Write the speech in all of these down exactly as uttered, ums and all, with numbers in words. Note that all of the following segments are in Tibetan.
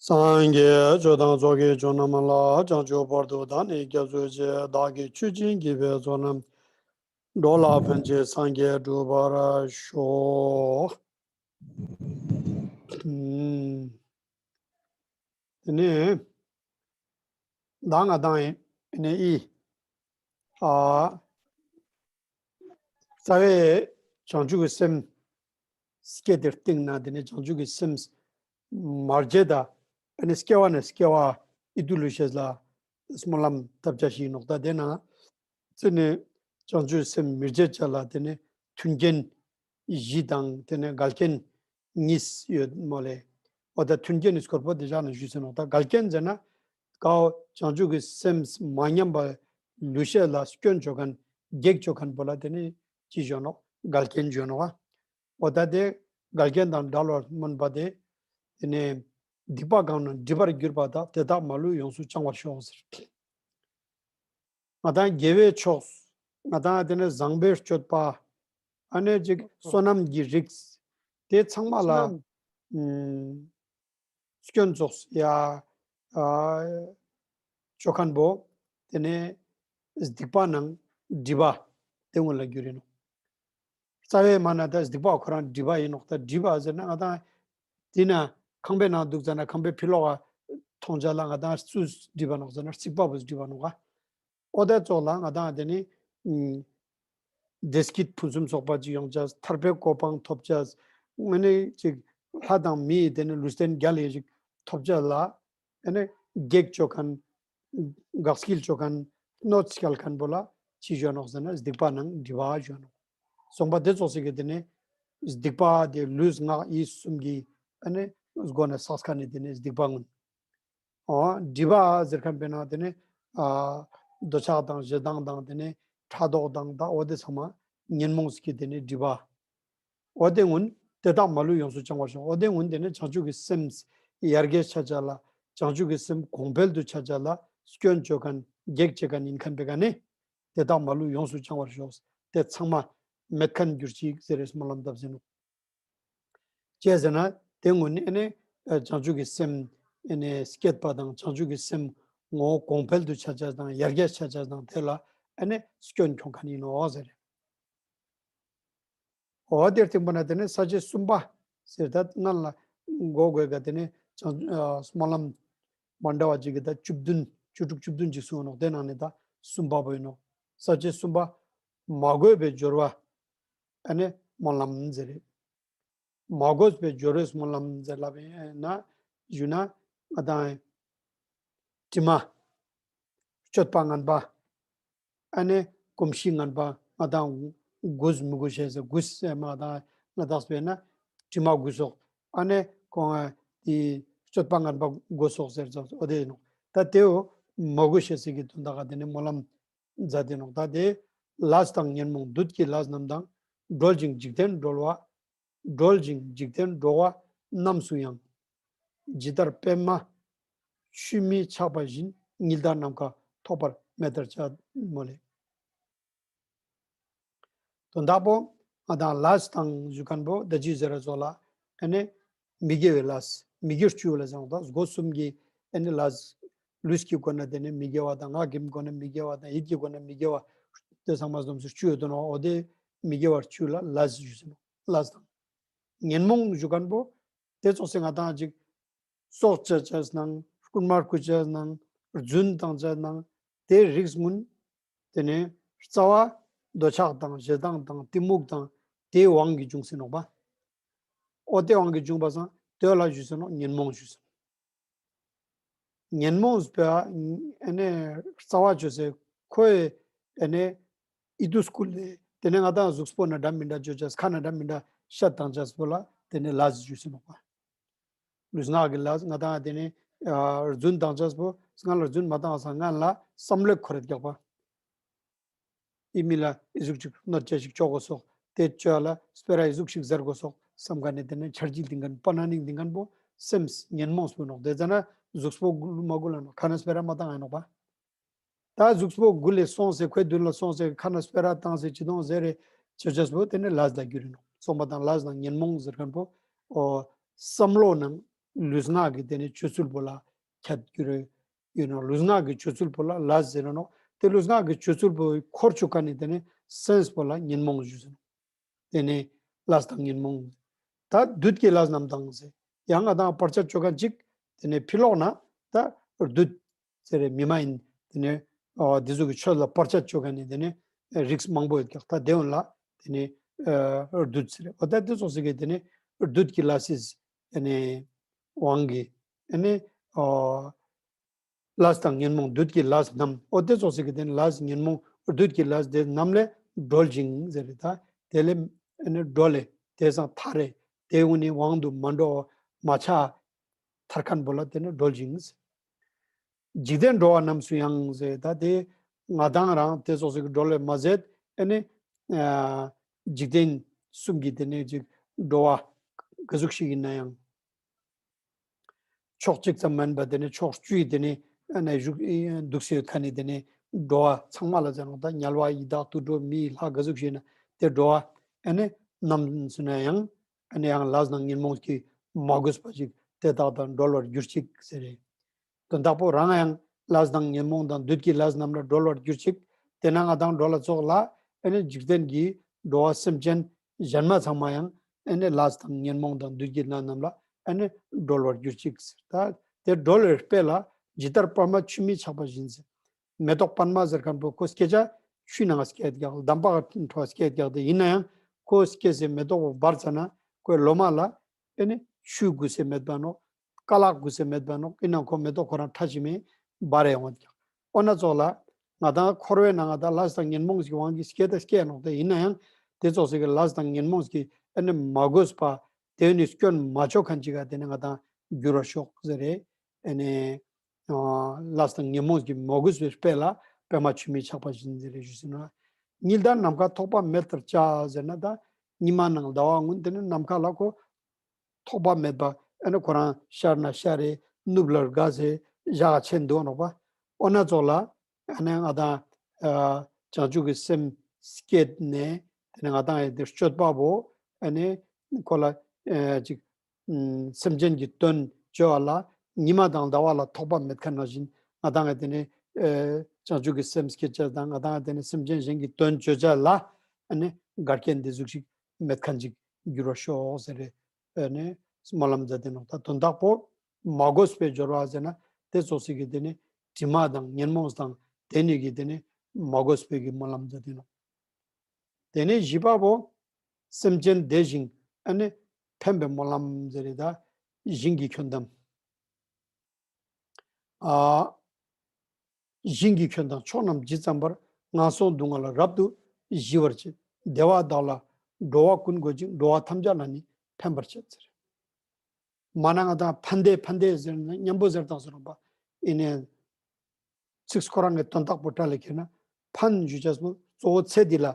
སངས་རྒྱས་ཆོས་དང་ཚོགས་ཀྱི་མཆོག་རྣམས་ལ། བྱང་ཆུབ་བར་དུ་བདག་ནི་སྐྱབས་སུ་མཆི། བདག་གིས་ཆོས་བྱིན་གྱིས་སྤེལ་ཚོགས་རྣམས། འགྲོ་ལ་ཕན་ཕྱིར་སངས་རྒྱས་འགྲུབ་པར་ཤོག། ཨུམ། དེ་ནས་ད་ང་དང་ཡིན་ནས་ཨི། ཨ། རྩ་བའི་བྱང་ཆུབ་ཀྱི་སེམས་སྐྱེ་དེར་བརྟེན་ན། དེ་ནས་བྱང་ཆུབ་ཀྱི་སེམས་མ་བརྗེད་ད། ཨ་ནི་སྐྱེ་བ་ནས་སྐྱེ་བ་ཨི་ཏུ་ལུ་ཤེས་ལ་སྨོན་ལམ་བཏབ་བྱ་ཞིག་ཡིན་ནོག། ད་དེ་ན་ཚེ་ནས་བྱང་ཆུབ་སེམས་མི་བརྗེད་བྱ་ལ། དེ་ནས་མཐུན་རྐྱེན་བཞི་དང་། དེ་ནས་འགལ་རྐྱེན་གཉིས་ཡོད་མོ་ལེ། འོ་ད་མཐུན་རྐྱེན་ནི་སྐོར་པོ་དེ་བཞག་ན་ཞུས་ཟིན་ནོག། ད་འགལ་རྐྱེན་ཟེར་ན། ཀའོ་བྱང་ཆུབ་ཀྱི་སེམས་མ་ཉམས་པ་ལུས་ཤེས་ལ་སྐྱོན་བཅོ་མཁན་གེགས་བཅོ་མཁན་པོ་ལ་དེ་ནི་ཅི་བརྗོད་ནོག། འགལ་རྐྱེན་བརྗོད་ནོག། འོ་ད་དེ་འགལ་རྐྱེན་དང་བྲལ་བར་སྨོན་པ་དེ། དེ་ནས་སྡིག་པ་གང་རུང་སྒྲིབ་པར་གྱུར་པ་དག། དེ་དག་མ་ལུས་ཡོངས་སུ་བྱང་བར་ཤོག་ཟེར། ང་དང་དགེ་བའི་ཕྱོགས། ང་དང་དེ་ནས་བཟང་པོའི་སྤྱོད་པ། ཨ་ནེ་ཅིག་བསོད་ནམས་ཀྱི་རིགས། དེ་ཚང་མ་ལ་བསོད་ནམས། ཨུམ། སྐྱོན་ཙོགས་ཡ། ཨ། བཅོ་མཁན་པོ། དེ་ནས་སྡིག་པ་ནང་སྒྲིབ་པ་དེ་སྔོན་ལ་འགྱུར་ཡིན་ནོག། རྩ་བའི་མ་ན་ད་སྡིག་པ་ཁོ་རང་སྒྲིབ་པ་ཡིན་ནོག། ད་སྒྲིབ་པ་ཟེར་ན་ང་དང་དེ་ན་ཁང་པའི་ནང་འདུག་ཟེར་ན། ཁང་པའི་ཕི་ལོག་ག་མཐོང་བྱ་ལ་ང་དང་སུ་སྒྲིབ་པ་ནོག་ཟེར་ན། རྩིག་པ་པོ་སྒྲིབ་པ་ནོག་ག། འོ་དེ་ཙོགས་ལ་ང་དང་དེ་ནི་ཨུམ། བདེ་སྐྱིད་ཕུན་སུམ་ཚོགས་པ་ཅིག་ཡོང་ཅས། ཐར་པའི་གོ་འཕང་ཐོབ་ཅས། ཨ་ནི་ཅིག་ལྷ་དང་མི་ཡི་དེ་ནི་ལུས་རྟེན་རྒྱལ་ལ་ཞིག་ཐོབ་ཅས་ལ། ཨ་ནི་གེགས་བཅོ་མཁན། འགག་སྐྱིལ་བཅོ་མཁན། གནོད་སྐྱེལ་མཁན་པོ་ལ་ཅི་བརྗོད་ནོག་ཟེར་ན། སྡིག་པ་ནང་སྒྲིབ་པ་བརྗོད་ནོག། སོང་པ་དེ་ཙོགས་ཟེར་གི་དེ་ནི་སྡིག་པ་དེ་ལུས་ངག་ཡིད་གསུམ་གྱི་ཨ་ནི་སྒོ་ནས་བསགས་མཁན་ནི་དེ་ནི་སྡིག་པ་ངོ་། ཨོ། སྒྲིབ་པ་ཟེར་མཁན་པས་ན་དེ་ནི། ཨ། འདོད་ཆགས་དང་ཞེ་སྡང་དང་། དེ་ནི་ཕྲག་དོག་དང་། ད་འོ་དེ་ཚང་མ་ཉོན་མོངས་ཀྱི་དེ་ནི་སྒྲིབ་པ། འོ་དེ་ངུན་དེ་དག་མ་ལུས་ཡོངས་སུ་བྱང་བར་ཤོག། འོ་དེ་ངུན་དེ་ནི་བྱང་ཆུབ་ཀྱི་སེམས་ཡར་རྒྱས་ཆ་ཅས་ལ། བྱང་ཆུབ་ཀྱི་སེམས་གོང་འཕེལ་དུ་ཆ་ཅས་ལ་སྐྱོན་བཅོ་མཁན་གེགས་བྱེད་མཁན་ཡིན་མཁན་པས་ཀ་ནི། དེ་དག་མ་ལུས་ཡོངས་སུ་བྱང་བར་ཤོག། དེ་ཚང་མ་མེད་མཁན་གྱུར་ཅིག་ཟེར་རེ་སྨོན་ལམ་བཏབ་ཟིན་ནོག། ཅི་ཟེར་ན་དེ་ངུན་ནི་ཨ་ནི་བྱང་ཆུབ་ཀྱི་སེམས་ཨ་ནི་སྐྱེད་པ་དང་། བྱང་ཆུབ་ཀྱི་སེམས་ངོ་བོ་གོང་འཕེལ་དུ་ཆ་ཅས་དང་། ཡར་རྒྱས་ཆ་ཅས་དང་། དེ་ལ་ཨ་ནི་སྐྱོན་ཁྱོང་མཁན་ཡིན་ནོག་ཟེར། འོ་དེར་ཐིམ་པ་ན་དེ་ནི་ས་བཅད་གསུམ་པ་ཟེར། ད་སྔར་ལ་གོ་དགོས་ག་དེ་ནི་བྱང་ཨ་སྨོན་ལམ་མ་འདྲ་བ་ཅིག་གི་ད་བཅུ་བདུན། བཅུ་དྲུག་བཅུ་བདུན་ཅིག་གསུངས་ནོག། དེ་ནང་ནས་ད་གསུམ་པ་པོ་ཡིན་ནོག། ས་བཅད་གསུམ་པ། མ་གོས་པའི་སྦྱོར་བ་ཨ་ནི་སྨོན་ལམ་ཟེར་རེད། མ་གོས་པའི་སྦྱོར་བའི་སྨོན་ལམ་ཟེར་ལབ་ཡིན་ན། ཞུ་ན་ང་དང་དྲི་མ། སྤྱོད་པ་ངན་པ། ཨ་ནི་གོམས་གཤིས་ངན་པ། ང་དང་གོས་མི་གོས་ཤེས་ཟེར། གོས་ཟེར་མ་དང་ང་དང་སྤེར་ན་དྲི་མ་གོས་སོགས། ཨ་ནི་ཁོང་དེ་སྤྱོད་པ་ངན་པ་གོས་སོགས་ཟེར་ཙང་འོ་དེ་ཡིན་ནོག། ད་དེའོ་མ་གོས་ཤེས་ཟེར་གི་དོན་དག་ག་དེ་ནི་སྨོན་ལམ་མཛད་དེ་ནོག། ད་དེ་ལས་དང་ཉོན་མོངས་བདུད་ཀྱི་ལས་རྣམས་དང་། གྲོལ་ཞིང་འཇིག་རྟེན་གྲོལ་བ། གྲོལ་ཞིང་འཇིག་རྟེན་འགྲོ་བ་རྣམས་སུ་ཡང་། ཇི་ལྟར་པདྨ་ཆུས་མི་ཆགས་པ་བཞིན། ཉི་ཟླ་ནམ་མཁའ་ཐོགས་པ་མེད་པར་བྱ། མོ་ལེ། དོན་དག་པོ་ང་དང་ལས་དང་ཞུ་མཁན་པོ་ད་ཅི་ཟེར་ར་ཙོགས་ལ་ཨ་ནི་མི་དགེ་བའི་ལས། མི་དགེ་བཅུ་ལ་བཟང་ད་སྒོ་གསུམ་གྱི་ཨ་ནི་ལས། ལུས་ཀྱི་སྒོ་ནས་དེ་ནི་མི་དགེ་བ་དང་། ངག་གི་སྒོ་ནས་མི་དགེ་བ་དང་། ཡིད་ཀྱི་སྒོ་ནས་མི་དགེ་བ། དེ་ཚང་མ་བསྡོམས་ཚེ་བཅུ་ཡོད་དོ་ནོ། འོ་དེ་མི་དགེ་བ་བཅུ་ལ་ལས་ཞུ་ཟེར་ནོ། ལས་དང་། ཉོན་མོངས་ཞུ་མཁན་པོ་དེ་ཙོགས་སེ་ང་དང་ཅིག་སྲོག་བཅད་བཅད་ནང་། རྐུན་མ་རྐུ་བཅད་ནང་། རྫུན་བཏང་བཅད་ནང་། དེ་རིགས་ཀུན་དེ་ནས་རྩ་བ་འདོད་ཆགས་དང་ཞེ་སྡང་དང་གཏི་མུག་དང་དེའི་དབང་གིས་བྱུང་ཟེར་ནོག་པ། འོ་དེ་དབང་གིས་བྱུང་བ་སང་དེ་ལ་ཞུ་ཟེར་ནོག། ཉོན་མོངས་ཞུ་ཟེར་ནོག། ཉོན་མོངས་པའི་ཨ་ནི་རྩ་བ་ཆོད་ཟེར། ཁོའི་ཨ་ནི་ཨི་དུ་སྐུལ་ལས་དེ་ནས་ང་དང་གཟུགས་པོ་ན་འདྲ་མི་འདྲ་བཅོ་བཅས། ཁ་ན་འདྲ་མི་འདྲ་ཤ་བཏང་བཅས་པོ་ལ་དེ་ནས་ལས་ཞུ་ཟེར་ནོག་པ། ལུས་ངག་གི་ལས། ང་དང་དེ་ནས་ཨ་རྫུན་བཏང་བཅས་པོ། སྔ་ལ་རྫུན་མ་བཏང་སང་སྔ་ལ་བསམ་བློ་ཁོ་རེ་རྒྱག་པ། ཨི་མི་ལ་ཨི་ཟུག་ཅིག་གནོད་བྱ་ཞིག་བཅོ་དགོས་སོགས། དེ་བཅོ་ལ་སྤེ་ར་ཨི་ཟུག་ཞིག་ཟེར་དགོས་སོགས་བསམ་ག་ནས་དེ་ནས་འཆར་གཞི་འདིང་མཁན་པ་ན་ནིང་འདིང་མཁན་པོ་སེམས་ཉོན་མོངས་པོ་ནོག། དེ་ཙ་ན་གཟུགས་པོ་མ་འགུལ་ལ་ནོག། ཁ་ན་སྤེ་ར་མ་བཏང་ཡ་ནོག་པ། ད་གཟུགས་པོ་འགུལ་ལས་སོང་ཟེར། ཁོའི་མདུན་ལ་སོང་ཟེར། ཁ་ན་སྤེ་ར་བཏང་ཟེར། ཅི་གཏོང་ཟེར་རེ་བྱེད་བྱས་པོ་དེ་ནི་ལས་ལ་འགྱུར་ནོག། སོང་པ་དང་ལས་དང་ཉོན་མོངས་ཟེར་མཁན་པོ་ཨོ་བསམ་བློ་ནང་ ལུས་ངག་གི་དེ་ནི་སྤྱོད་ཚུལ་པོ་ལ་ཁྱད་གྱུར་ཡོད་ནོ། ལུས་ངག་གི་སྤྱོད་ཚུལ་པོ་ལ་ལས་ཟེར་ནོ། དེ་ལུས་ངག་གི་སྤྱོད་ཚུལ་པོ་འཁོར་བཅུག་མཁན་ནི་དེ་ནི་སེམས་པོ་ལ་ཉོན་མོངས་ཞུ་ཟེར་ནོ། དེ་ནི་ལས་དང་ཉོན་མོངས། ད་བདུད་ཀྱི་ལས་རྣམས་དང་ཟེར། ཡང་ང་དང་བར་ཆད་གཅོད་མཁན་གཅིག་དེ་ནི་ཕྱི་ལོགས་ན་ད་བདུད་ཟེར་རེ་མི་མ་ཡིན། དེ་ནི་ཨ་དེ་ཚོ་གི་ཆོས་ལ་བར་ཆད་གཅོད་མཁན་ནི་དེ་ནི་རིགས་མང་པོ་ཡོད་ཀྱག་ད་དེ་འོན་ལ་དེ་ནི་ཨ་བདུད་ཟེར་རེ། འོ་ད་དེ་ཚོ་ཟེར་གི་དེ་ནི་བདུད་ཀྱི་ལས་སི་དེ་ནི་དབང་གིས་དེ་ནི་ཨ་ལས་དང་ཉོན་མོངས་བདུད་ཀྱི་ལས་རྣམས། འོ་དེ་ཚོ་ཟེར་གི་དེ་ནི་ལས་ཉོན་མོངས་བདུད་ཀྱི་ལས་དེ་རྣམས་ལས་སྒྲོལ་ཞིང་ཟེར་རེ། ད་དེ་ལས་དེ་ནི་སྒྲོལ་ལེ་དེ་སང་ཐར་རེ། དེ་འུ་ནི་དབང་དུ་མ་འགྲོ་མ་ཆགས་ཐར་མཁན་པོ་ལ་དེ་ནི་སྒྲོལ་ཞིང་། འཇིག་རྟེན་འགྲོ་བ་རྣམས་སུ་ཡང་ཟེར། ད་དེ་ང་དང་རང་དེ་ཚོ་ཟེར་གི་སྒྲོལ་ལེ་མ་ཟད་ཨ་ནི་ཨ་འཇིག་རྟེན་གསུམ་གྱི་དེ་ནི་ཅིག་འགྲོ་བ་ག་ཟུག་ཞིག་ཡིན་ན་ཡང་། ཕྱོགས་གཅིག་ཙམ་མིན་པ་དེ་ནི་ཕྱོགས་བཅུའི་དེ་ནི་ཨ་ནི་བཞུགས་འདུག་སེ་ཡོད་མཁན་ནི་དེ་ནི་འགྲོ་བ་ཚང་མ་ལ་ཟེར་ནོ། ད་དམྱལ་བ་ཡི་དྭགས་དུད་འགྲོ་མི་ལྷ་ག་ཟུག་ཞིག་ཡིན་ན་དེ་འགྲོ་བ་ཨ་ནི་རྣམས་སུ་ན་ཡང་ཨ་ནི་ཡང་ལས་དང་ཉོན་མོངས་ཀྱིས་མ་གོས་པ་ཞིག་དེ་དག་དང་སྒྲོལ་བར་གྱུར་ཅིག་ཟེར་རེ། དོན་དག་པོ་རང་ཡང་ལས་དང་ཉོན་མོངས་དང་བདུད་ཀྱི་ལས་རྣམས་ལ་སྒྲོལ་བར་གྱུར་ཅིག་དེ་ན་ང་དང་འགྲོ་ལ་ཚོགས་ལ་ཨ་ནི་འཇིག་རྟེན་གྱི་འགྲོ་བ་སེམས་ཅན་གཞན་མ་ཚང་མ་ཡང་ཨ་ནི་ལས་དང་ཉོན་མོངས་དང་བདུད་ཀྱི་ལས་རྣམས་ལ་ཨ་ནི་སྒྲོལ་བར་གྱུར་ཅིག་ཟེར། ད་དེ་སྒྲོལ་བའི་དཔེ་ལ་ཇི་ལྟར་པདྨ་ཆུས་མི་ཆགས་པ་བཞིན་ཟེར། མེ་ཏོག་པདྨ་ཟེར་མཁན་པོ་ཁོ་སྐྱེ་ཆ་ཆུའི་ནང་སྐྱེ་ཡོད་ཀྱག་འདམ་བག་འཕྲོ་སྐྱེ་ཡོད་ཀྱག་དེ་ཡིན་ན་ཡང་ཁོ་སྐྱེ་སའི་མེ་ཏོག་པོ་འབར་ཚར་ན་ཁོའི་ལོ་མ་ལ་ཨ་ནི་ཆུ་དགོས་སེ་མེད་པ་ནོ། རྐ་ལག་དགོས་སེ་མེད་པ་ནོ། ཡིན་ན་ཁོ་མེ་ཏོག་ཁོ་རང་ཁྲ་ཆི་མེ་འབར་ཡོང་བ་ཀྱག་འོ་ན་ཚོགས་ལ་ང་དང་འཁོར་བའི་ནང་ང་དང་ལས་དང་ཉོན་མོངས་ཀྱི་དབང་གིས་སྐྱེ་ད་སྐྱེ་ནོག་དེ་ཡིན་ན་ཡང་དེ་ཚོགས་སེ་གི་ལས་དང་ཉོན་མོངས་ཀྱིས་ཨ་ནི་མ་གོས་པ་དེ་ནི་སྐྱོན་མ་ཆོག་མཁན་ཅིག་ག་དེ་ནི་ང་དང་འགྱུར་བར་ཤོག་ཟེར་རེ། ཨ་ནི་ལས་དང་ཉོན་མོངས་ཀྱིས་མ་གོས་པའི་དཔེ་ལ་པདྨ་ཆུས་མི་ཆགས་པ་བཞིན་ཟེར་རེ་ཞུས་ཟིན་ན། ཉི་ཟླ་ནམ་མཁའ་ཐོགས་པ་མེད་པར་བྱ་ཟེར་ན་ད་ཉི་མ་ནང་ཟླ་བ་གུན་དེ་ནི་ནམ་མཁའ་ལ་ཁོ་ཐོགས་པ་མེད་པ་ཨ་ནི་ཁོ་རང་ཤར་ན་ཤར་རེ་ནུབ་ལ་དགའ་ཟེ་བཞག་ཆེན་འདུག་ནོག་པ། འོ་ན་ཚོགས་ལ་ཨ་ནི་ང་དང་བྱང་ཆུབ་ཀྱི་སེམས་བསྐྱེད་ནས་དེ་ནི་ང་དང་ཡི་དེ་སྤྱོད་པ་བོ་ཨ་ནི་ཁོ་ལ་ཅིག་སེམས་ཅན་གྱི་དོན་བཅོ་བ་ལ་ཉི་མ་དང་ཟླ་བ་ལ་ཐོགས་པ་མེད་མཁན་ནང་བཞིན་ང་དང་ངི་དེ་ནི་བྱང་ཆུབ་ཀྱི་སེམས་བསྐྱེད་བྱ་དང་ང་དང་ངི་དེ་ནི་སེམས་ཅན་གཞན་གྱི་དོན་བཅོ་བྱ་ལ་ཨ་ནི་འགལ་རྐྱེན་འདི་ཟུག་ཞིག་མེད་མཁན་ཅིག་འགྱུར་བར་ཤོག་ཟེར་རེ་ཨ་ནི་སྨོན་ལམ་མཛད་དེ་ནོག་ད་དོན་དག་པོ་མ་གོས་པའི་སྦྱོར་བ་ཟེར་ན་དེ་ཚོགས་སེ་གི་དེ་ནི་དྲི་མ་དང་ཉོན་མོངས་དང་དེ་ནི་གི་དེ་ནི་མ་གོས་པའི་གི་སྨོན་ལམ་མཛད་དེ་ནོག་དེ་ནས་བཞི་པ་བོ། སེམས་ཅན་བདེ་ཞིང་ཨ་ནི་ཕན་པའི་སྨོན་ལམ་ཟེར་རེ་ད། ཞིང་གི་ཁྱོན་དང་། ཨ། ཞིང་གི་ཁྱོན་དང་ཕྱོགས་རྣམས་ཇི་ཙམ་པར། ངན་སོང་སྡུག་བསྔལ་རབ་ཏུ་ཞི་བར་བྱེད། བདེ་བ་དག་ལ་འགྲོ་བ་ཀུན་འགོད་ཅིང་། འགྲོ་བ་ཐམས་ཅད་ལ་ནི་ཕན་པར་བྱེད་ཟེར། མ་ན་ང་དང་ཕན་བདེ་ཕན་བདེ་ཟེར་ན་མཉམ་པོ་ཟེར་དང་ཟེར་རོགས་པ། ཨེ་ནས། ཚིག་ཁོ་རང་གི་དོན་དག་པོ་བཀྲལ་ལ་ཁྱེར་ན། ཕན་ཞུ་ཅེས་པོ་གཙོ་བོ་ཚེ་འདི་ལ་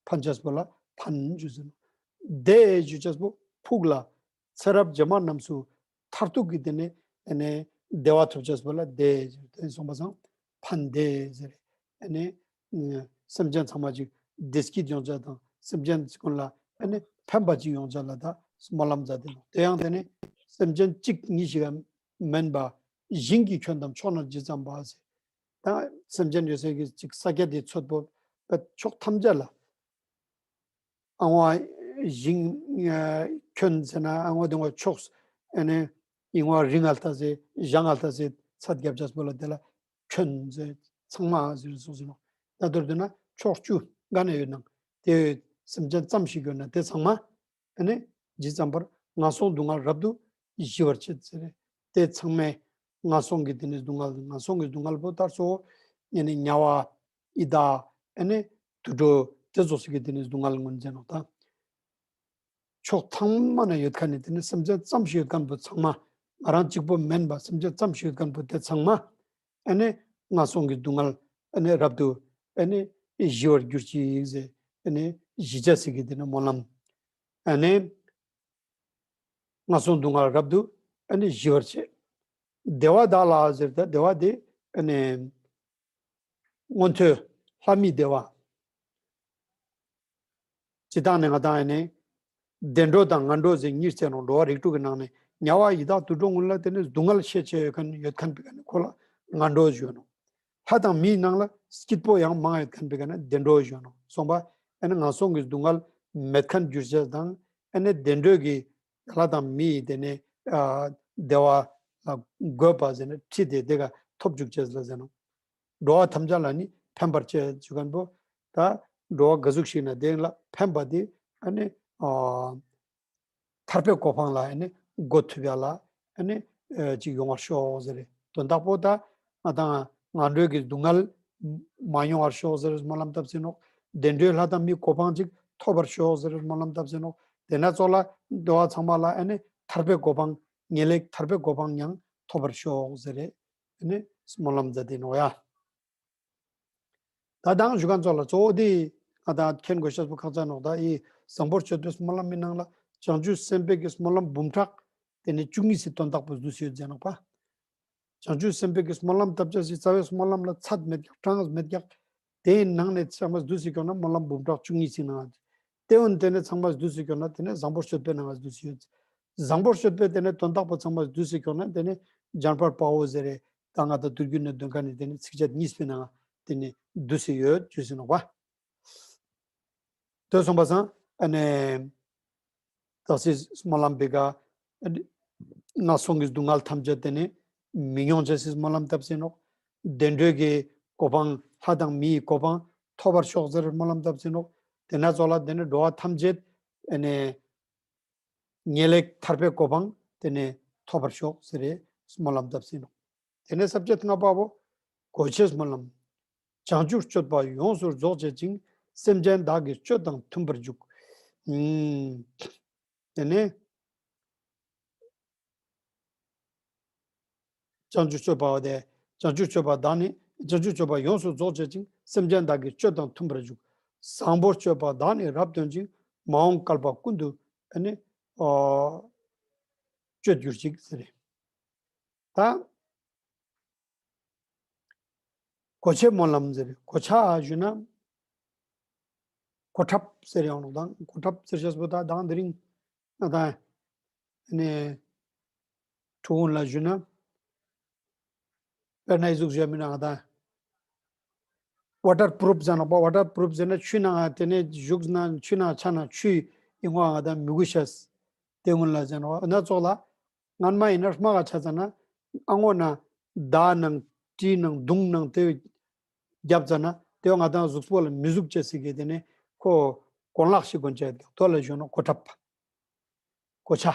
ཕན་ཅེས་པོ་ལ་ཕན་ཞུ་ཟེར་ནོག་བདེ་ཞུ་ཅེས་པོ་ཕུགས་ལ་ཚེ་རབས་རྗེས་མ་རྣམས་སུ་མཐར་ཐུག་གི་དེ་ནས་ཨེ་ནས་བདེ་བ་ཐོབ་ཅེས་པོ་ལ་བདེ་ཞུ་དེ་སོང་པ་སང་ཕན་བདེ་ཟེར། ཨེ་ནས་སེམས་ཅན་ཚང་མ་ཅིག་བདེ་སྐྱིད་ཡོང་ཅེས་དང་སེམས་ཅན་ཀུན་ལ་ཨེ་ནས་ཕན་པ་ཅིག་ཡོང་ཅེས་ལ་ད་སྨོན་ལམ་མཛད་དེ་ནོག་དེ་ཡང་དེ་ནས་སེམས་ཅན་གཅིག་གཉིས་ཤིག་མིན་པ། ཞིང་གི་ཁྱོན་དང་ཕྱོགས་རྣམས་ཇི་ཙམ་པ་ཟེར། ད་སེམས་ཅན་ཡོད་སའི་གི་ཅིག་ས་སྐྱ་དེ་ཚོད་པོ་པ་ཕྱོགས་ཐམས་ཅད་ལ། ཨ་ངོ་ཞིང་ཁྱོན་ཟེར་ན་ཨ་ངོ་དེ་ངོ་ཕྱོགས་ཨ་ནི་ཨིན་བ་རི་ང་ལྟ་ཟེ་ཞ་ང་ལྟ་ཟེ་ཚད་རྒྱབ་ཅེས་པོ་ལ་དེ་ལ་ཁྱོན་ཟེ་ཚང་མ་ཟེར་སོ་ཟེར་ནོག་ད་མདོར་བསྡུ་ན་ཕྱོགས་བཅུ་ག་ནས་ཡོད་ནང་དེ་སེམས་ཅན་ཙམ་ཞིག་ཡོད་ན་དེ་ཚང་མ། ཨ་ནི་ཇི་ཙམ་པར་ངན་སོང་སྡུག་བསྔལ་རབ་ཏུ་ཞི་བར་བྱེད་ཟེར། དེ་ཚང་མས་ངན་སོང་གི་དེ་ནི་སྡུག་བསྔལ་ངན་སོང་གི་སྡུག་བསྔལ་པོ་ལྟར་སོ། ཨ་ནི་དམྱལ་བ་ཡི་དྭགས་ཨ་ནི་དུད་འགྲོ་དེ་ཚོ་ཟེར་གི་དེ་ནི་སྡུག་བསྔལ་ངོས་འཛིན་ནོག་ད། ཕྱོགས་ཐམས་ཅད་ན་ཡོད་མཁན་ནི་དེ་ནི་སེམས་ཅན་ཙམ་ཞིག་ཡོད་མཁན་པོ་ཚང་མ་ང་རང་གཅིག་པོ་མིན་པ་སེམས་ཅན་ཙམ་ཞིག་ཡོད་མཁན་པོ་དེ་ཚང་མ། ཨ་ནི་ངན་སོང་གི་སྡུག་བསྔལ་ཨ་ནི་རབ་ཏུ་ཨ་ནི་ཞི་བར་གྱུར་ཅིག་ཟེར། ཨ་ནི་ཞི་བྱ་ཟེར་གི་དེ་ནི་སྨོན་ལམ། ཨ་ནི་ངན་སོང་སྡུག་བསྔལ་རབ་ཏུ་ཨ་ནི་ཞི་བར་བྱེད། བདེ་བ་དག་ལ་ཟེར་ད་བདེ་བ་དེ་ཨ་ནི་མངོན་མཐོའི་ལྷ་མིའི་བདེ་བ། སྤྱིར་བཏང་ནས་ང་དང་ཨ་ནི་ བདེ་འགྲོ་དང་ངན་འགྲོ་ཟེར་གཉིས་བརྩི་ནོ། འགྲོ་བ་རིགས་དྲུག་གི་ནང་ནས་དམྱལ་བ་ཡི་དྭགས་དུད་འགྲོ་ཀུན་ལ་དེ་ནི་སྡུག་བསྔལ་ཤས་ཆེ་ཡོད་མཁན་ཡོད་མཁན་པའི་ཀ་ནས་ཁོ་ལ་ངན་འགྲོ་ཞུ་ནོ། ལྷ་དང་མིའི་ནང་ལ་སྐྱིད་པོ་ཡང་མང་ཡོད་མཁན་པའི་ཀ་ནས་བདེ་འགྲོ་ཞུ་ནོ། གསུངས་པ། ཨ་ནི་ངན་སོང་གི་སྡུག་བསྔལ་མེད་མཁན་འགྱུར་བྱེད་དང་། ཨ་ནི་བདེ་འགྲོའི་གི་ལྷ་དང་མིའི་དེ་ནི་ཨ་བདེ་བ་ལ་འགོད་པ་ཟེར་ནས་ཁྲིད་དེ་དེ་ག་ཐོབ་འཇུག་བྱེད་ལ་ཟེར་ནོ། འགྲོ་བ་ཐམས་ཅད་ལ་ནི་ཕན་པར་བྱེད་ཞུ་མཁན་པོ། ད་འགྲོ་བ་ག་ཟུག་ཞིག་ན་དེ་ལ་ཕན་པ་དེ་ཨ་ནི་ཨ་ཐར་པའི་གོ་འཕང་ལ་ཨ་ནི་འགོད་ཐུབ་ཡ་ལ་ཨ་ནི་ཨ་ཅིག་ཡོང་བར་ཤོག་ཟེར་རེད། དོན་དག་པོ་ད་ང་དང་ངན་འགྲོའི་གི་སྡུག་བསྔལ་མ་མྱོང་བར་ཤོག་ཟེར་སྨོན་ལམ་བཏབ་ཟིན་ནོ། བདེ་འགྲོའི་ལྷ་དང་མིའི་གོ་འཕང་ཅིག་ཐོབ་པར་ཤོག་ཟེར་སྨོན་ལམ་བཏབ་ཟིན་ནོ། དེ་ན་ཚོ་ལ་འགྲོ་བ་ཚང་མ་ལ་ཨ་ནི་ཐར་པའི་གོ་འཕང་ངེས་ལེགས་ཐར་པའི་གོ་འཕང་ཡང་ཐོབ་པར་ཤོག་ཟེར་རེད། ཨ་ནི་སྨོན་ལམ་མཛད་དེ་ནོ་ཡ། ད་དང་ཞུ་མཁན་ཚོ་ལ་གཙོ་བོ་དེ་ང་དང་མཁྱེན་དགོས་ཤེས་པོ་ཁག་ཅན་ནོག། ད་ཨི་བཟང་པོར་སྤྱོད་པའི་སྨོན་ལམ་མི་ནང་ལ་བྱང་ཆུབ་སེམས་དཔའི་གི་སྨོན་ལམ་འབུམ་ཕྲག་དེ་ནི་བཅུ་གཉིས་སི་དོན་དག་པོ་འདུས་སུ་ཡོད་ཟེར་ནོག་པ། བྱང་ཆུབ་སེམས་དཔའི་གི་སྨོན་ལམ་བཏབ་བྱ་ཞིག་རྩ་བའི་སྨོན་ལམ་ལ་ཚད་མེད་ཀྱང་གྲངས་མེད་ཀྱང་། དེའི་ནང་ནས་ཚང་མ་འདུས་སུ་བཀོད་ན་སྨོན་ལམ་འབུམ་ཕྲག་བཅུ་གཉིས་སི་ནང་། དེ་འོན་དེ་ནས་ཚང་མ་འདུས་སུ་བཀོད་ན་དེ་ནས་བཟང་པོར་སྤྱོད་པའི་ནང་འདུས་སུ་ཡོད། བཟང་པོར་སྤྱོད་པའི་དེ་ནས་དོན་དག་པོ་ཚང་མ་འདུས་སུ་བཀོད་ན་དེ་ནས་འཇམ་དཔལ་དཔའ་བོ་ཟེར་རེད། ད་ང་དང་དུས་རྒྱུན་ནས་འདོན་མཁན་ནི་དེ་ནི་ཚིགས་བཅད་གཉིས་པའི་ནང་དེ་ནི་འདུས་སུ་ཡོད་ཅེས་ཟེར་ནོག་པ། དེ་གསུངས་པ་སང་ཨ་ནི་དག་སེ་སྨོན་ལམ་པའི་ག་ངན་སོང་གི་སྡུག་བསྔལ་ཐམས་ཅད་དེ་ནི་མི་མྱོང་བྱ་སེ་སྨོན་ལམ་བཏབ་སེ་ནོག། བདེ་འགྲོའི་གི་གོ་འཕང་ལྷ་དང་མིའི་གོ་འཕང་ཐོབ་པར་ཤོག་ཟེར་སྨོན་ལམ་བཏབ་སེ་ནོག། དེ་ན་ཚོ་ལ་དེ་ནི་འགྲོ་བ་ཐམས་ཅད་ཨ་ནི་ངེས་ལེགས་ཐར་པའི་གོ་འཕང་དེ་ནས་ཐོབ་པར་ཤོག་ཟེར་རེ་སྨོན་ལམ་བཏབ་ཟིན་ནོ། དེ་ནས་ས་བཅད་ལྔ་པ་བོ། གོ་ཆའི་སྨོན་ལམ། བྱང་ཆུབ་སྤྱོད་པ་ཡོངས་སུ་རྫོགས་བྱེད་ཅིང་། སེམས་ཅན་བདག་གི་སྤྱོད་དང་མཐུན་པར་འཇུག། ཨུམ། དེ་ནས་བྱང་ཆུབ་སྤྱོད་པ་བ་དེ། བྱང་ཆུབ་སྤྱོད་པ་བདག་ནི། བྱང་ཆུབ་སྤྱོད་པ་ཡོངས་སུ་རྫོགས་བྱེད་ཅིང་། སེམས་ཅན་བདག་གི་སྤྱོད་དང་མཐུན་པར་འཇུག། བཟང་པོ་སྤྱོད་པ་བདག་ནི་རབ་སྟོན་ཅིང་། མ་འོངས་བསྐལ་པ་ཀུན་ཏུ་ཨ་ནི་ཨོ་སྤྱོད་གྱུར་ཅིག་ཟེར་རེད། ད་གོ་ཆའི་སྨོན་ལམ་ཟེར་རེད། གོ་ཆ་ཞུ་ན་གོ་ཁྲབ་ཟེར་ཡང་ནོ་དང་། གོ་ཁྲབ་ཟེར་ཤེས་པོ་ད་དང་དེ་རིང་ང་དང་ནས་ཕྲུ་གུ་ལ་ཞུ་ན། དཔེར་ན་ཨི་ཟུག་ཞུ་མི་ན་ང་དང་ཝ་ཊར་པུ་རུབ་ཟེར་ནོག་པ། ཝ་ཊར་པུ་རུབ་ཟེར་ན་ཆུ་ནང་དེ་ནས་བཞུགས་ན་ཆུ་ནང་ཆ་ན་ཆུ་ཡི་ངོ་ང་དང་མི་དགོས་ཤེས་དེ་སྔོན་ལ་ཟེར་ནོག་པ། ན་ཚོགས་ལ་སྔན་མ་ཡིན་ན་དམག་ག་ཆ་ཙ་ན་ཨ་ངོ་ན་མདའ་ནང་གྲི་ནང་མདུང་ནང་དེ་རྒྱབ་ཙ་ན་དེ་ང་དང་གཟུགས་པོ་ལ་མི་ཟུག་ཅེས་ཟེར་གི་དེ་ནས་ཁོ་གོན་ལག་ཞིག་གོན་ཅེས་དོ་ལ་ཞུ་ནོ་གོ་ཁྲབ། གོ་ཆ།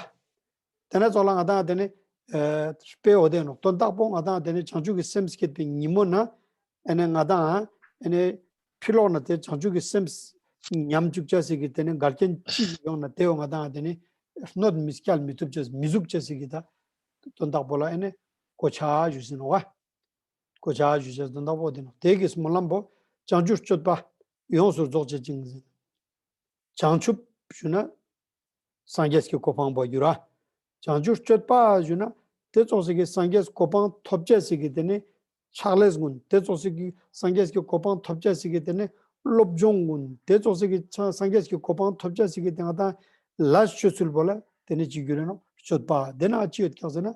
དེ་ནས་ཚོགས་ལ་ང་དང་དེ་ནས་ཨ་དཔེ་འོ་དེ་ནོ་དོན་དག་པོ་ང་དང་དེ་ནས་བྱང་ཆུབ་ཀྱི་སེམས་བསྐྱེད་པའི་ཉིན་མོ་ན་ཨ་ནི་ང་དང་ཨ་ནི་ཕི་ལོག་ན་དེ་བྱང་ཆུབ་ཀྱི་སེམས་ཉམས་བཅུག་ཅེས་ཟེར་གི་དེ་ནས་འགལ་རྐྱེན་ཅི་ཡོང་ན་དེ་འོ་ང་དང་དེ་ནས་གནོད་མི་སྐྱལ་མི་ཐུབ་ཅེས་མི་ཟུག་ཅེས་ཟེར་གི་ད་དོན་དག་པོ་ལ་ཨ་ནི་གོ་ཆ་ཞུ་ཟིན་ནོ་བ། གོ་ཆ་ཞུ་ཅེས་དོན་དག་པོ་དེ་ནོ། དེ་གི་སྨོན་ལམ་པོ་བྱང་ཆུབ་སྤྱོད་པ་ཡོངས་སུ་རྫོགས་བྱེད་ཅིང་ཟེར། བྱང་ཆུབ་ཞུ་ན་སངས་རྒྱས་ཀྱི་གོ་འཕང་པོ་ཡུ་ར། བྱང་ཆུབ་སྤྱོད་པ་ཞུ་ན་དེ་ཙོགས་ཟེར་གི་སངས་རྒྱས་གོ་འཕང་ཐོབ་ཅེས་ཟེར་གི་དེ་ནི་ཕྱག་ལས་ཀུན། དེ་ཙོགས་ཟེར་གི་སངས་རྒྱས་ཀྱི་གོ་འཕང་ཐོབ་ཅེས་ཟེར་གི་དེ་ནི་སློབ་སྦྱོང་ཀུན། དེ་ཙོགས་ཟེར་གི་སངས་རྒྱས་ཀྱི་གོ་འཕང་ཐོབ་ཅེས་ཟེར་གི་དེ་ང་དང་ལ་སྤྱོད་ཚུལ་པོ་ལ་དེ་ནི་ཅི་གྱུར་ནོ་སྤྱོད་པ། དེ་ན་ཅི་ཡོད་ཀྱག་ཟེར་ན་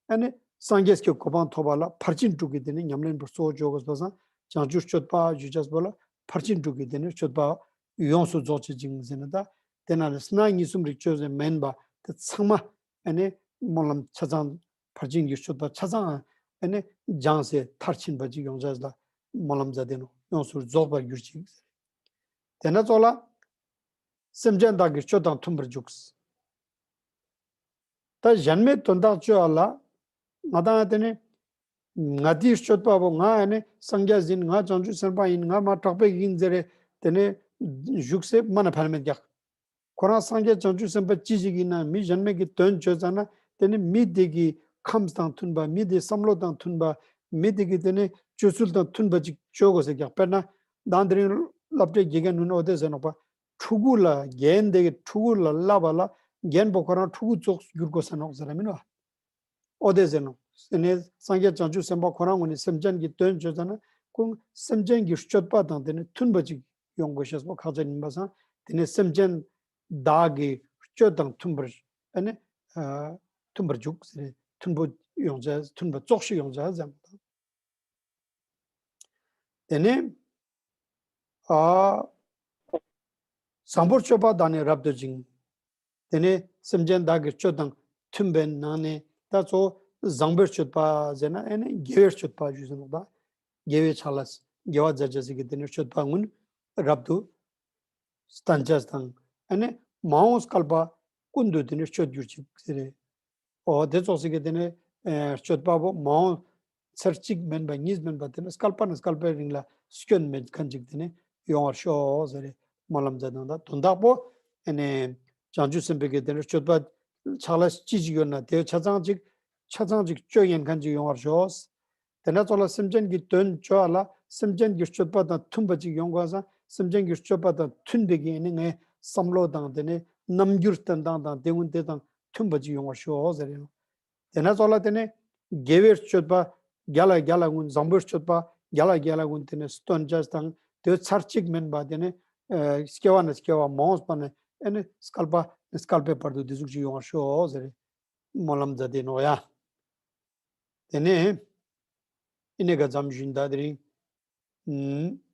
ཨ་ནི་སངས་རྒྱས་ཀྱི་གོ་འཕང་ཐོབ་པ་ལ་ཕར་ཕྱིན་དྲུག་གི་དེ་ནི་ཉམས་ལེན་པོ་གཙོ་བོ་བྱོས་དགོས་པ་སང་བྱང་ཆུབ་སྤྱོད་པ་ཞུ་ཅེས་པོ་ལ་ཕར་ཕྱིན་དྲུག་གི་དེ་ནི་སྤྱོད་པ་ཡོངས་སུ་རྫོགས་བྱེད་ཅིང་ཟེར་ན་ད་དེ་ན་ལས་སྣ་གཉིས་གསུམ་རིགས་བཅོས་ཟེར་མིན་པ་དེ་ཚང་མ་ཨ་ནི་སྨོན་ལམ་ཆ་ཚང་ཕར་ཕྱིན་གྱི་སྤྱོད་པ་ཆ་ཚང་ཨ་ནི་སྦྱངས་སེ་མཐར་ཕྱིན་པ་ཅིག་ཡོང་ཅེས་ལ་སྨོན་ལམ་མཛད་དེ་ནོ་ཡོངས་སུ་རྫོགས་པར་གྱུར་ཅིག་ཟེར། དེ་ན་ཚོགས་ལ་སེམས་ཅན་བདག་གི་སྤྱོད་དང་མཐུན་པར་འཇུག། ད་གཞན་མའི་དོན་དག་བཅོ་ཡ་ལ་ང་དང་དེ་ནི་ང་དེའི་སྤྱོད་པ་པོ་ང་ཨ་ནི་སངས་རྒྱས་ཡིན། ང་བྱང་ཆུབ་སེམས་དཔའ་ཡིན། ང་མ་དྲག་པོ་ཡིན་ཟེར་རེ་དེ་ནི་བཞུགས་སེ་མ་ན་ཕན་མེད་ཀྱག། ཁོ་རང་སངས་རྒྱས་བྱང་ཆུབ་སེམས་དཔའ་ཅི་ཞིག་ཡིན་ན་མི་གཞན་མའི་གི་དོན་བཅོ་ཙ་ན་དེ་ནི་མི་དེ་གི་ཁམས་དང་མཐུན་པ། མི་དེའི་བསམ་བློ་དང་མཐུན་པ། མི་དེ་གི་དེ་ནི་སྤྱོད་ཚུལ་དང་མཐུན་པ་ཅིག་བཅོ་དགོས་ཟེར་ཀྱག། དཔེར་ན་མདང་དེ་རིང་སློབ་གྲྭའི་དགེ་རྒན་ནུ་ནི་འོ་དེ་ཟེར་ནོག་པ། ཕྲུ་གུ་ལ་རྒན་དེ་གི་ཕྲུ་གུ་ལ་བསླབ་པ་ལ་རྒན་པོ་ཁོ་རང་ཕྲུ་གུ་ཙོགས་འགྱུར་དགོས་ཟེར་ནོག་ཟེར་ར་མིན་ནོ། འོ་དེ་ཟེར་ནོག། དེ་ནས་སངས་རྒྱས་བྱང་ཆུབ་སེམས་དཔའ་ཁོ་རང་ངོས་ནས་སེམས་ཅན་གྱི་དོན་བཅོ་ཙ་ན་ཁོང་སེམས་ཅན་གྱི་སྤྱོད་པ་དང་དེ་ནི་མཐུན་པ་ཅིག་ཡོང་དགོས་ཤེས་པོ་ཁག་ཅན་ཡིན་པ་སང་དེ་ནས་སེམས་ཅན་བདག་གི་ སྤྱོད་དང་མཐུན་པར་ཨ་ནི་ཨ་མཐུན་པར་འཇུག་ཟེར། མཐུན་པོ་ཡོང་བྱ། མཐུན་པ་བཙོག་ཤིག་ཡོང་བྱ་ཟེར་བ་དང་། དེ་ནས་ཨ་བཟང་པོར་སྤྱོད་པ་དག་ནི་རབ་ཏུ་བཅིངས། དེ་ནས་སེམས་ཅན་དག་གི་སྤྱོད་དང་མཐུན་པའི་ནང་ནས་ད་གཙོ་བོ་བཟང་པོའི་སྤྱོད་པ་ཟེར་ན་ཨ་ནི་དགེ་བའི་སྤྱོད་པ་ཞུ་ཟེར་ནོ། ད་དགེ་བའི་ཕྱག་ལས་དགེ་བ་མཛད་བྱ་ཟེར་གི་དེ་ནས་སྤྱོད་པ་ཀུན་རབ་ཏུ་བསྟན་བྱ་དང་། ཨ་ནི་མ་འོངས་བསྐལ་པ་ཀུན་ཏུ་དེ་ནས་སྤྱོད་གྱུར་ཅིག་ཟེར་རེད། འོ་དེ་ཙོགས་ཟེར་གི་དེ་ནས་ཨེ་སྤྱོད་པ་པོ་མ་འོངས་ཚར་གཅིག་མིན་པ་གཉིས་མིན་པ་དེ་ནས་བསྐལ་པ་ནས་བསྐལ་པའི་རིང་ལ་སྐྱོན་མེད་མཁན་ཅིག་དེ་ནས་ཡོང་བར་ཤོག་ཟེར་རེད། སྨོན་ལམ་མཛད་དང་། ད་དོན་དག་པོ་ཨ་ནི་བྱང་ཆུབ་སེམས་དཔའི་གི་དེ་ནས་སྤྱོད་པ་ཕྱག་ལས་ཅི་ཞིག་ཡོད་ན་དེ་ཆ་ཚང་ཅིག་ཆ་ཚང་ཅིག་སྤྱོད་ཉན་མཁན་ཅིག་ཡོང་བར་ཤོག། དེ་འདྲ་ཙོགས་ལ་སེམས་ཅན་གྱི་དོན་བྱ་བ་ལ་སེམས་ཅན་གྱི་སྤྱོད་པ་དང་མཐུན་པ་ཅིག་ཡོང་དགོས་ས། སེམས་ཅན་གྱི་སྤྱོད་པ་དང་མཐུན་པའི་གི་ཨ་ནི་ངའི་བསམ་བློ་དང་དེ་ནས་རྣམ་འགྱུར་བསྟན་སྟངས་དང་དེ་ཀུན་དེ་དང་མཐུན་པ་ཅིག་ཡོང་བར་ཤོག་ཟེར་ཡང་། དེ་འདྲ་ཙོགས་ལ་དེ་ནས་དགེ་བའི་སྤྱོད་པ་བརྒྱ་ལ་བརྒྱ་ལ་ཀུན། བཟང་པོའི་སྤྱོད་པ་བརྒྱ་ལ་བརྒྱ་ལ་ཀུན་དེ་ནས་སྟོན་བྱ་དང་དེ་ཚར་གཅིག་མིན་པ་དེ་ནས་ཨ་སྐྱེ་བ་ནས་སྐྱེ་བ། མ་འོངས་པ་ནས་ཨ་ནི་བསྐལ་པ་ནས་བསྐལ་པའི་བར་དུ་དེ་ཟུག་ཅིག་ཡོང་བར་ཤོག་ཟེར་རེད། སྨོན་ལམ་མཛད་དེ་ནོ་ཡ། དེ་ནས་ཨི་ནེ་ག་ཙམ་ཞུ་ཡིན། ད་དེ་རིང་ཨུམ་